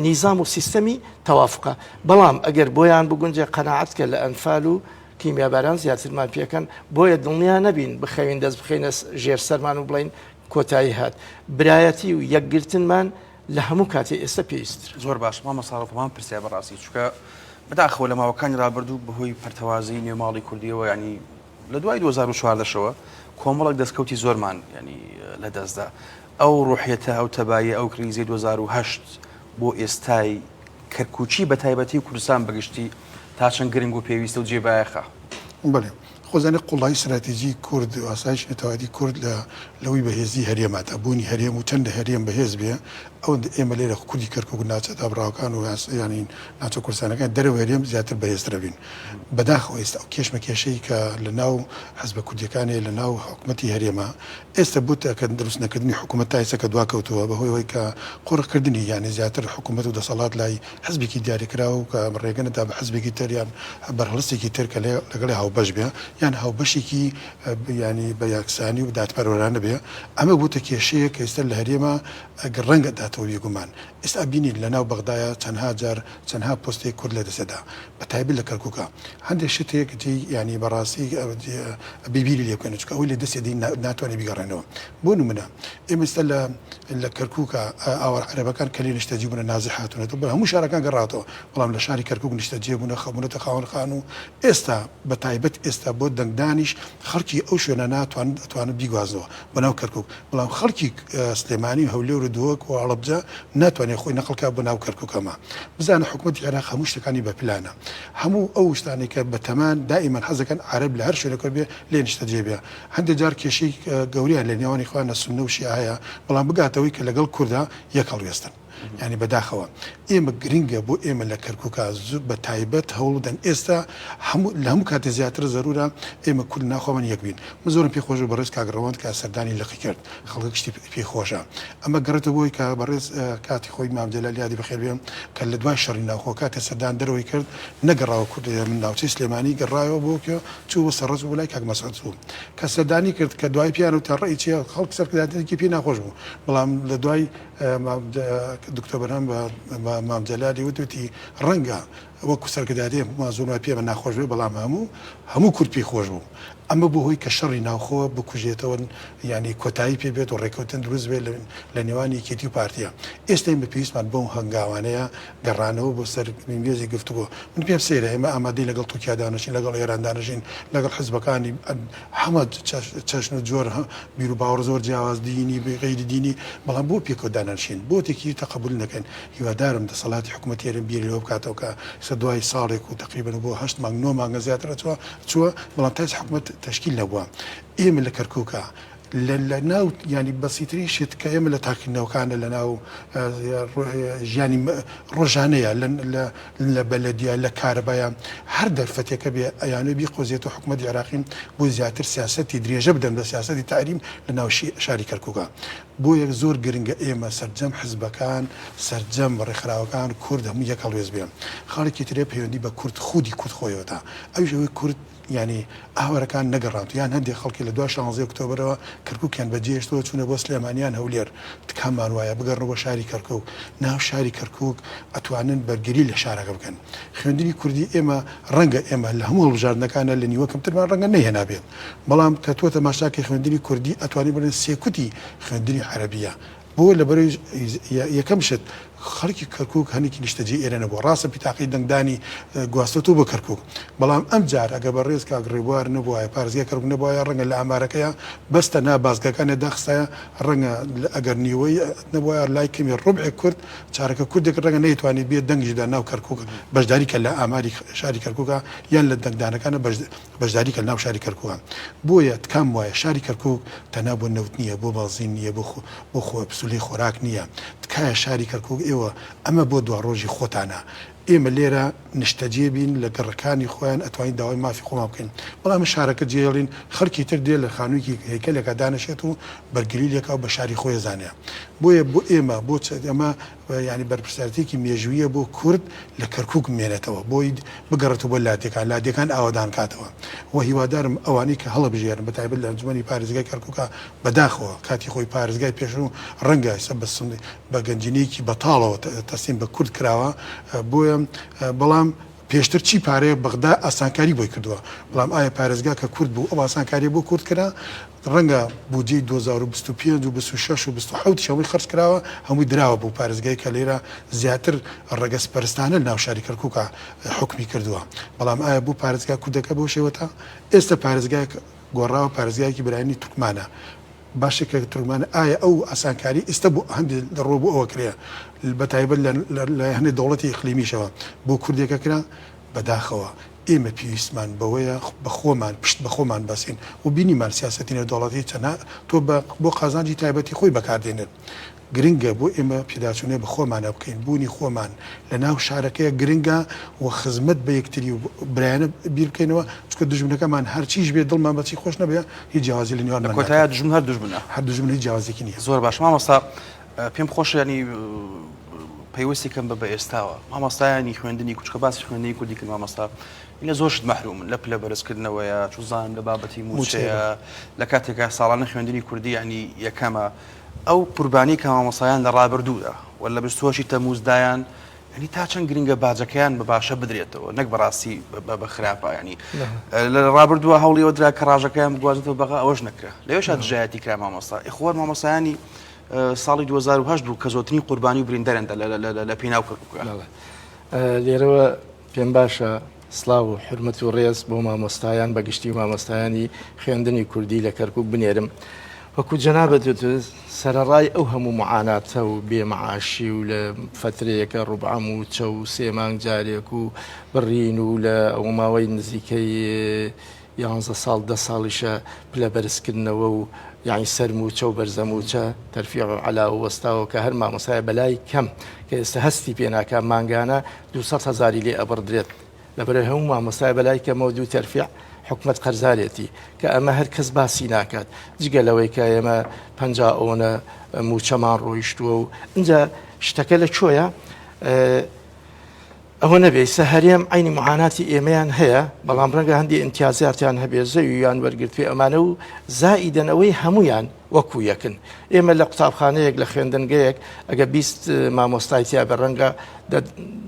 نیزام و سیستەمی تەوافقە بەڵام ئەگەر بۆیان بگونجێ قەناعەت کە لە ئەنفال و کیمیاباران زیاترمان پێکەن بۆیە دڵنیا نەبین بخەوین دەست بخەینە ژێر سەرمان و بڵین کۆتایی هات برایەتی و یەکگرتنمان لە هەموو کاتێ ئێستا پێویستتر. زۆر باش مامۆستا ڕەوف هەمان پرسیار بەڕاستی چونکە بەداخەوە لە ماوەکانی ڕابردوو بەهۆی پەرتەوازەی نێو ماڵی کوردیەوە یانی لە دوای 2014 شەوە کۆمەڵێک دەستکەوتی زۆرمان ینی لەدەستدا ئەو ڕوحیەتە ئەو تەباییە ئەو کریزەی 2008 بۆ ئێستای کەرکوکی بە تایبەتی و کوردستان بەگشتی تا چەند گرنگ و پێویستە و جێ بایەخە؟ بەڵێ. خۆزانێ قوڵایی ستراتیجی کورد و ئاسایشی نەتەوایەتی کورد لە لەوەی بەهێزی هەرێمە تا بوونی هەرێم و چەندە هەرێم بەهێز بێ ئەوەندە ئێمە لێرە کوردی کەرکوک و ناوچە دابڕاوەکان و یانی ناوچە کوردستانەکان دەرەوەی هەرێم زیاتر بەهێزترە بین. بەداخەوە ئێستا ئەو کێشمەکێشەی کە لە ناو حزبە کوردیەکان هەیە لە ناو حکومەتی هەرێمە ئێستا بوتە کە دروست نەکردنی حکومەت تا ئێستا کە دواکەوتووە بە هۆی ئەوەی کە قۆرخ کردنی یانی زیاتر حکومەت و دەسەڵات لای حزبێکی دیاریکراو کە ڕێگە نەدا بە حزبێکی تر یان بەرهەڵستێکی تر کە لەگەڵی هاوبەش بێ یان هاوبەشێکی یانی بە یەکسانی و دادپەروەرانە بێ ئەمە بووتە کێشەیەک کە ئێستا لە هەرێما ڕەنگ ئەداتەوە بێگومان ئێستا ئەبینین لە ناو بەغدایە چەندها جار چەندها پۆستێک کورد لە دەست ئەدا بە تایبەت لە کەرکوکا هەندێک شت هەیە کە جێی یانی بەڕاستی ئەبێ بیری لێ بکەنەوە چونکە ئەوەی لە دەست ئەدەی ناتوانێ بیگەڕێنەوە بۆ نمونە ئێمە ئێستا لە لە کەرکوکا ئاوارە عەرەبەکان کە لێ نیشتەجێ بوونە نازح هاتوونەتەوە بە هەموو شارەکان گەڕاوەتەوە بەڵام لە شاری کەرکوک نیشتەجێ بوونە خەبوونەتە خاوەن خانوو ئێستا بە تایبەت ئێستا بۆ دەنگدانیش خەڵکی ئەو شوێنە ناتوانن ئەتوانن بیگوازنەوە بۆ ناو کەرکوک بەڵام خەڵکی سلێمانی و هەولێر و دهۆک و هەڵەبجە ناتوانێت خۆی نەقڵ کا بۆ ناو کەرکوک ئەمە بزانە حکومەتی عێراق هەموو شتەکانی بە پلانە هەموو ئەو شتانەی کە بەتەمان دائیمەن حەزەکەن عەرەب لە هەر شوێنێک بێ لێ نیشتەجێ بێ هەندێک جار کێشەی گەوریان لە نێوانی خۆیان لە سوننە و شیعە هەیە، بەڵام بگاتەوەی کە لەگەڵ کوردا یەک هەڵوێستن. یانی بەداخەوە ئێمە گرنگە بۆ ئێمە لە کەرکوکا بە تایبەت هەوڵ بدەن ئێستا هەموو لە هەموو کاتێ زیاتر زەرورە ئێمە کورد ناخۆمان یەک بین. من زۆرم پێ خۆش بوو بەڕێز کاک ڕەوەند کە سەردانی لقی کرد خەڵکە گشتی پێی خۆشە. ئەمە گەڕێتەوە بۆی کە بەڕێز کاتی خۆی مام جەلال یادی بەخێر بێ کە لە دوای شەڕی ناوخۆ کاتێ سەردان دەرەوەی کرد نەگەڕاوە کورد ناوچەی سلێمانی گەڕایەوە بۆ کوێ چوو بۆ سەرڕەز بۆ لای کاک مەسعود چوو کە سەردانی کرد کە دوای پیان وتیان ڕەئی چیە خەڵک سەرکردایەتیەکی پێی ناخۆش بوو بەڵام لە دوای دکتۆر بەرهەم بە مام جەلالی وت وتی ڕەنگە وەکو سەرکردایەتی هەموومان زۆرمان پێمە ناخۆش بێ بەڵام هەموو هەموو کورد پێی خۆش بوو ئەمە بۆ هۆی کە شەڕی ناوخۆ بکوژێتەوە یانی کۆتایی پێ بێت و ڕێککەوتن دروست بێت لە نێوان یەکێتی و پارتیە. ئێستا ئێمە پێویستمان بەو هەنگاوانەیە، گەڕانەوە بۆ سەر مێزی گفتوگۆ. من پێم سەیرە ئێمە ئامادەین لەگەڵ تورکیا دانیشین، لەگەڵ ئێران دانیشین، لەگەڵ حزبەکانی هەمە چەشن و جۆر، بیروباوەڕ زۆر جیاواز، دینی، غەیری دینی، بەڵام بۆ پێکەوە دانانیشین؟ بۆ تێکیی تەقەبول نەکەین؟ هیوادارم دەسەڵاتی حکوومەتی هەرێم بیری لەوە بکاتەوە کە ئێستا دوای ساڵێک و تەقریبەن بۆ هەشت مانگ نۆ مانگە زیاتر ئەچووە چووە، بەڵام تا ئێستا حکوومەت تەشکیل نەبووە. ئێمە لە کەرکووکا لە لە ناو یانی بەسیترین شت کە ئێمە لە تاقیکردنەوەکانە لە ناو ژیانی ڕۆژانەیە لە لە لە بەلەدیە لە کارەبایە هەر دەرفەتێکە بێ ئەیانەوێ بیقۆزێتەوە حکوومەتی عێراقی بۆ زیاتر سیاسەتی درێژە بدەن بە سیاسەتی تەعریم لە ناو شاری کەرکووکا. بۆیە زۆر گرنگە ئێمە سەرجەم حزبەکان، سەرجەم ڕێکخراوەکان، کورد هەموو یەک هەڵوێست بێ. خاڵێکی ترێ پەیوەندی بە کورد خودی کورد خۆیەوە تا ئەویش ئەوەی کورد یانی ئاوارەکان نەگەڕاند یان هەندێک خەڵکی لە دوای شانزەی ئۆکتۆبەرەوە کەرکوکیان بەجێهێشتووە چوونە بۆ سلێمانی یان هەولێر تکامان وایە بگەڕنەوە بۆ شاری کەرکوک ناو شاری کەرکوک ئەتوانن بەرگری لە شارەکە بکەن خوێندنی کوردی ئێمە ڕەنگە ئێمە لە هەموو هەڵبژاردنەکانە لە نیوە کەمترمان ڕەنگە نەیهێنابێت بەڵام کە تۆ تەماشاکەی خوێندنی کوردی ئەتوانی بڵێن سێکوتی خوێندنی عەرەبیە بۆ لەبەرەی یەکەم شت خەڵکی کەرکوک هەنێکی نیشتەجێی ئێرە نەبووە ڕاستە پیتاقەی دەنگدانی گواستۆتەوە بۆ کەرکوک بەڵام ئەم جار ئەگەر بەڕێز کاک ڕێبوار نەبوایە پارێزگای کەرکوک نەبوایە ڕەنگە لە ئامارەکەیا بەس تەنها بازگەکانیا داخستایە ڕەنگە ئەگەر نیوەی نەبوایە لای کەمی ڕوبعێک کورد چارەکە کوردێک ڕەنگە نەیتوانی بێ دەنگیش بدا ناو کەرکوک بەشداری کە لە ئاماری شاری کەرکوکا یان لە دەنگدانەکانە بەشداری کە لەناو شاری کەرکوکە. بۆیە تکام وایە شاری کەرکوک تەنها بۆ نەوت نییە، بۆ بەنزین نییە، بۆ بۆ خۆ پسولەی خۆراک نییە. تکایە شاری کەرکوک ئێوە ئەمە بۆ دواڕۆژی خۆتانە. ئێمە لێرە نیشتەجێ بین لە گەڕەکانی خۆیان ئەتوانین داوای مافی خۆمان بکەین. بەڵام ئێمە شارەکە جێهێڵین خەڵکی تر دێ لە خانوویەکی هەیکەلێکا دانەشێت و بەرگری لێکا و بە شاری خۆی ئەزانێ. بۆیە بۆ ئێمە بۆ ئەمە یانی بەرپرسیارێتیەکی مێژوویە بۆ کورد لە کەرکوک بمێنێتەوە بۆی بگەڕێتەوە بۆ لادێکان لادێکان ئاوەدان کاتەوە و هیوادارم ئەوانەی کە هەڵەبژێرن بە تایبەت لە ئەنجومەنی پارێزگای کەرکوکا بەداخەوە کاتی خۆی پارێزگای پێشوو ڕەنگە ئێستا بە بە گەنجینەیەکی بەتاڵەوە تەسلیم بە کورد کراوە بۆیە بەڵام پێشتر چی پارەیە بەغدا ئاسانکاری بۆی کردووە، بەڵام ئایا پارێزگا کە کورد بوو ئەو ئاسانکاریە بۆ کورد کرا؟ ڕەنگە بودجەی 2025 و 26 و 27 یش هەمووی خەرج کراوە، هەمووی دراوە بۆ پارێزگای کە لێرە زیاتر ڕەگەزپەرستانە لەناو شاری کەرکوکا حوکمی کردووە، بەڵام ئایا بۆ پارێزگا کوردەکە بەو شێوەتە؟ ئێستا پارێزگایەک گۆڕاوە پارێزگایەکی برایانی تورکمانە، باشە کە تورکمان ئایا ئەو ئاسانکاری ئیستە بۆ هەندێ ڕۆ بۆ ئەوە کرێ بە تایبەت لە لە هەندێ دەوڵەتی ئیقلیمیشەوە بۆ کوردێکە کرا؟ بەداخەوە. ئێمە پێویستمان بەوەیە بە خۆمان پشت بە خۆمان بەسین و بینیمان سیاسەتی نێودەوڵەتی تەنها تۆ بە بۆ قازانجی تایبەتی خۆی بەکاردێنێت. گرنگە بۆ ئێمە پێداچوونەوە بە خۆمانا بکەین، بوونی خۆمان لە ناو شارەکەیە گرنگە و خزمەت بە یەکتری و برایانە بیر بکەینەوە، چونکە دوژمنەکەمان هەرچیش بێت دڵمان بە چی خۆش نەبێ هیچ جیاوازی لە لە نێوانمان کۆتاییا ناکات. دوژمن هەر دوژمنە. هەر دوژمن هیچ جیاوازیەکی نییە. زۆر باشە مامۆستا پێم خۆشە یانی پەیوەستی کەم بە بە ئێستاوە مامۆستایانی خوێندنی کوچکە باسی خوێندنی کوردی کرد مامۆستا لە زۆر شت مەحرومن لە پلە بەرزکردنەوەیە چوزانم لە بابەتی موچەیە لە کاتێکا ساڵانە خوێندنی کوردی ینی یەکەمە ئەو قوربانی کە مامۆستایان لە ڕابردوودا و لە 28 تەموزدایان ینی تا چەند گرنگە باجەکەیان بە باشە بدرێتەوە نەک بەڕاستی بە خراپە ینی لە ڕابردووە هەوڵیەوە درا کە ڕاژەکەیان بگوازێتەوە بەغا ئەوەش نەکرا لەوێشا دژایەتی کرا مامۆستا ئیخوان مامۆستایانی ساڵی 2008 بوو کە زۆرترین قوربانی و بریندارن لە پێناو کەرکووکە. لێرەوە پێم باشە سڵاو و حورمەت و ڕێز بۆ مامۆستایان بە گشتی و مامۆستایانی خوێندنی کوردی لە کەرکووک بنێرم. وەکوو جەنابت وتت سەرەڕای ئەو هەموو معاناتە و بێ معاشی و لە فەترەیەکە ڕوبعە مووچە و سێ مانگ جارێک و بڕین و لە ئەو ماوەی نزیکەی یانزە ساڵ دە ساڵیشە پلە بەرزکردنەوە و یانی سەر مووچە و بەرزە مووچە تەرفیع و عەلاوە وەستاوە کە هەر مامۆستایە بەلای کەم کە ئێستا هەستی پێ ناکا مانگانە 200 هەزاری لێ ئەبڕدرێت لەبەرئ هەموو مامۆستایە بەلای کەمەوە دوو تەرفیع حکومەت قەرزارێتی کە ئەمە هەر کەس باسی ناکات جگە لەوەی کە ئێمە 50 ئەوەنە مووچەمان ڕۆیشتووە و ئینجا شتەکە لە کۆیە ئەوە نەبێ ئیستا هەرێم عەینی معاناتی ئێمەیان هەیە بەڵام ڕەنگە هەندێ ئیمتیازاتیان هەبێ زەویان وەرگرتوێ ئەمانە و زائیدەن ئەوەی هەمویان وەکو یەکن ئێمە لە قوتابخانەیەک لە خوێندنگەیەک ئەگە 20 مامۆستای تیا بە ڕەنگە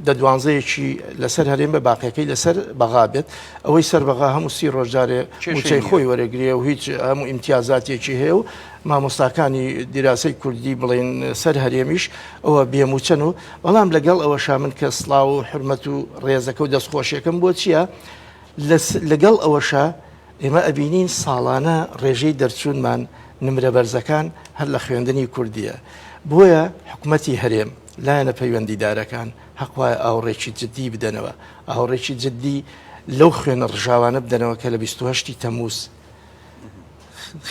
دە دوانزەیەکی لەسەر هەرێم بە باقیەکەی لەسەر بەغا بێت ئەوەی سەر بەغا هەموو سی ڕۆژجارێ موچەی خۆی وەرەگرێ و هیچ هەموو ئیمتیازاتێکی هەیە و مامۆستاکانی دیراسەی کوردی بڵێن سەر هەرێمیش ئەوە بێموچەن و بەڵام لەگەڵ ئەوەشا من کە سڵاو و حورمەت و ڕێزەکە و دەستخۆشیەکەم بۆ چییە لەگەڵ ئەوەشا ئێمە ئەبینین ساڵانە ڕێژەی دەرچوونمان نمرە بەرزەکان هەر لە خوێندنی کوردیە بۆیە حکومەتی هەرێم لایەنە پەیوەندیدارەکان هەق وایە ئاوڕێکی جدی بدەنەوە ئاوڕێکی جدی لەو خوێنە ڕژاوانە بدەنەوە کە لە 28 تەموز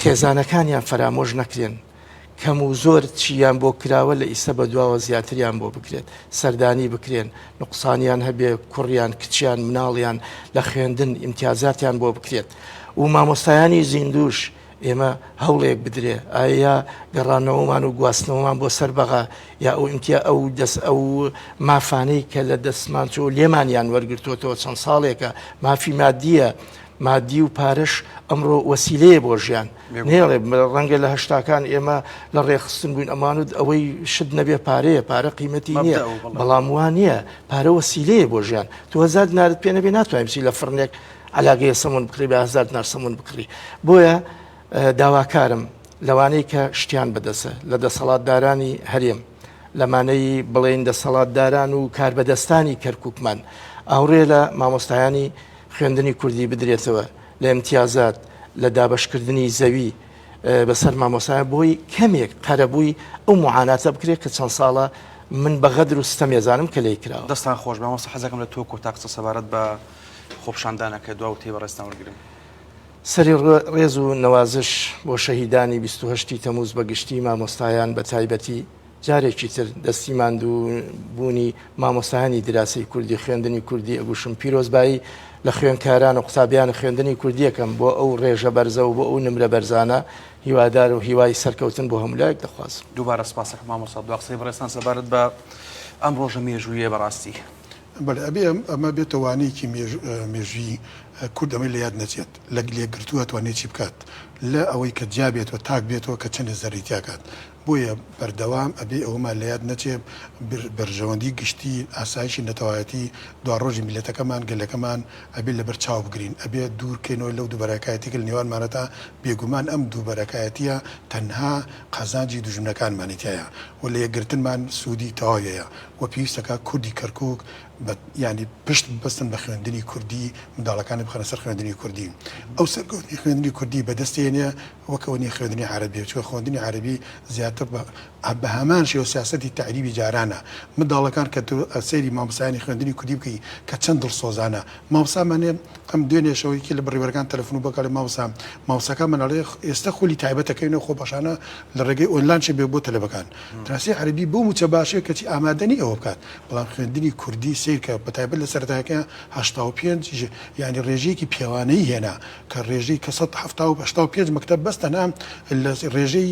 خێزانەکانیان فەرامۆش نەکرێن کەم و زۆر چیان بۆ کراوە لە ئیسە بە دواوە زیاتریان بۆ بکرێت سەردانی بکرێن نوقسانیان هەبێ کوڕیان کچیان مناڵیان لە خوێندن ئیمتیازاتیان بۆ بکرێت و مامۆستایانی زیندوش ئێمە هەوڵێک بدرێ ئایا گەڕانەوەمان و گواستنەوەمان بۆ سەر بەغا یا ئەو ئیمتیا ئەو دەست ئەو مافانەی کە لە دەستمان چۆ لێمانیان وەرگرتووەتەوە چەند ساڵێکە مافی مادیە مادی و پارەش ئەمڕۆ وەسیلەیە بۆ ژیان نێڵێ ڕەنگە لە هەشتاکان ئێمە لە ڕێخستن بووین ئەمانوت ئەوەی شت نەبێ پارەیە پارە قیمەتی نییە بەڵام وا نییە پارە وەسیلەیە بۆ ژیان تو هەزار دینارت پێ نەبێ ناتوانانی بچی لە فڕنێک علاگەیە سەمون بکڕی بە هەزار دینار سەمون بکڕی بۆیە داواکارم لەوانەی کە شتیان بەدەسە لە دەسەڵاتدارانی هەرێم لەمانەی بڵێن دەسەڵاتداران و کاربەدەستانی کەرککمان ئاوڕێ لە مامۆستایانی خوێندنی کوردی بدرێتەوە لە ئیمتیازات، لە دابەشکردنی زەوی بەسەر مامۆستایان بۆی کەمێک قەرەبووی ئەو معاناتە بکرێت کە چەند ساڵە من بە غەدر و ستەم ێزانم کە لێی کراوە. دەستان خۆش بێ مامۆستا حەزەکەم لە تۆ کۆتا قسە سەبارەت بە خۆپشاندانەکە دوا وتەی بەڕێزتان وەرگرم. سەری ڕێز و نەوازش بۆ شەهیدانی 28 ی تەمووز بە گشتی مامۆستایان بە تایبەتی جارێکی تر دەستی ماندوو بوونی مامۆستایانی دراسەی کوردی خوێندنی کوردی ئەگوشم پیرۆزبایی لە خوێندکاران و قوتابیان خوێندنی کوردیەکەم بۆ ئەو ڕێژە بەرزە و بۆ ئەو نمرە بەرزانە هیوادار و هیوای سەرکەوتن بۆ هەموو لایەک دەخوازم. دووبارە سپاسەکەم مامۆستا دوا قسەی بەڕێزتان سەبارەت بە ئەم ڕۆژە مێژووییە بەڕاستی. بەڵێ ئەبێ ئەمە بێتە وانەیەکی مێژوویی کورد ئەمەی لە یاد نەچێت لە یەکگرتوو ئەتوانێ چی بکات لە ئەوەی کە جیا بێتەوە تاک بێتەوە کە چەندێ زەرری تیاکات بۆیە بەردەوام ئەبێ ئەوەمان لە یاد نەچێ بەرژەوەندی گشتی، ئاسایشی نەتەوایەتی، دواڕۆژی میللەتەکەمان، گەلەکەمان ئەبێ لەبەر چاو بگرین. ئەبێ دوور کەینەوە لەو دووبەرەکایەتی کە لە نێوانمانەتا، بێگومان ئەم دووبەرەکایەتییە تەنها قازانجی دوژمنەکانمانی تیایە و لە یەکگرتنمان سوودی تەواوی هەیە و پێویستەکا کوردی کەرکووک. بە یانی پشت ببەستن بە خوێندنی کوردی، منداڵەکانی بخەنە سەر خوێندنی کوردی. ئەو سەرکەوتنی خوێندنی کوردی بەدەست هێنێ وەک ئەوە نیە خوێندنی عەرەبی، چونکە خوێندنی عەرەبی زیاتر بە بە هەمان شێوە سیاسەتی تەعریبی جارانە. منداڵەکان کە تۆ سەیری مامۆستایانی خوێندنی کوردی بکەی کە چەند دڵسۆزانە مامۆستامان هەیە ئەم دوێنێ شەو یەکێ لە بەڕێوەبەرەکان تەلەفون بۆ کە ئەڵێ مامۆستا مامۆستاکانمان ئەڵێ ئێستا خولی تایبەت ئەکەینەوە خۆبەخشانە لە ڕێگەی ئۆنلاین چێ بێ بۆ تەلەبەکان دراسی عەرەبی بەو مووچە باشەیە کەچی ئامادە نیە ئەوە بکات بەڵام خوێندنی کوردی سەیرکە بەتایبەت لە سەرەتایەکە 85 یانی ڕێژەیەکی پێوانەیی هێنا کە ڕێژەی کە 170 85 مەکتەب بەس تەنها لە ڕێژەی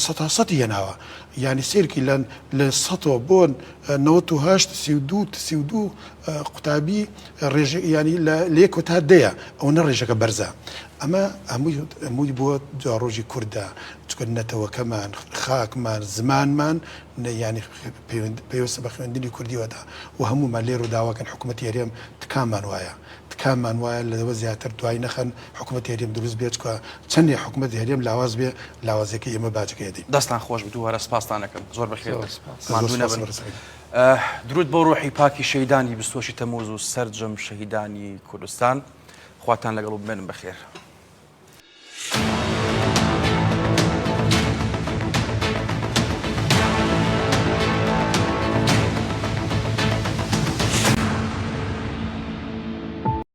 سەتا سەتی هێناوە یانی سەیرکی لە لە سەتەوە بۆ 98 32 32 قوتابی ڕێژە یانی لە لە یەک تا دەیە ئەوەنە ڕێژەکە بەرزە ئەمە هەمووی هەمووی بۆ دواڕۆژی کوردە چونکە نەتەوەکەمان خاکمان زمانمان یانی پەیوەستە بە خوێندنی کوردیەوە دا و هەموومان لێرەوە داواکەن حکوومەتی هەرێم تکامان وایە تکامان وایە لەوە زیاتر دوای نەخەن حکوومەتی هەرێم دروست بێت چونکە چەندێ حکوومەتی هەرێم لاواز بێ لاوازیەکەی ئێمە باجەکەی ئەدەین. دەستتان خۆش بێت دووبارە سپاستان ئەکەم زۆر بەخێر بن ماندوو نەبن. درود بۆ ڕۆحی پاکی شەهیدانی 28 تەموز و سەرجەم شەهیدانی کوردستان خواتان لەگەڵ و بمێنن بەخێر.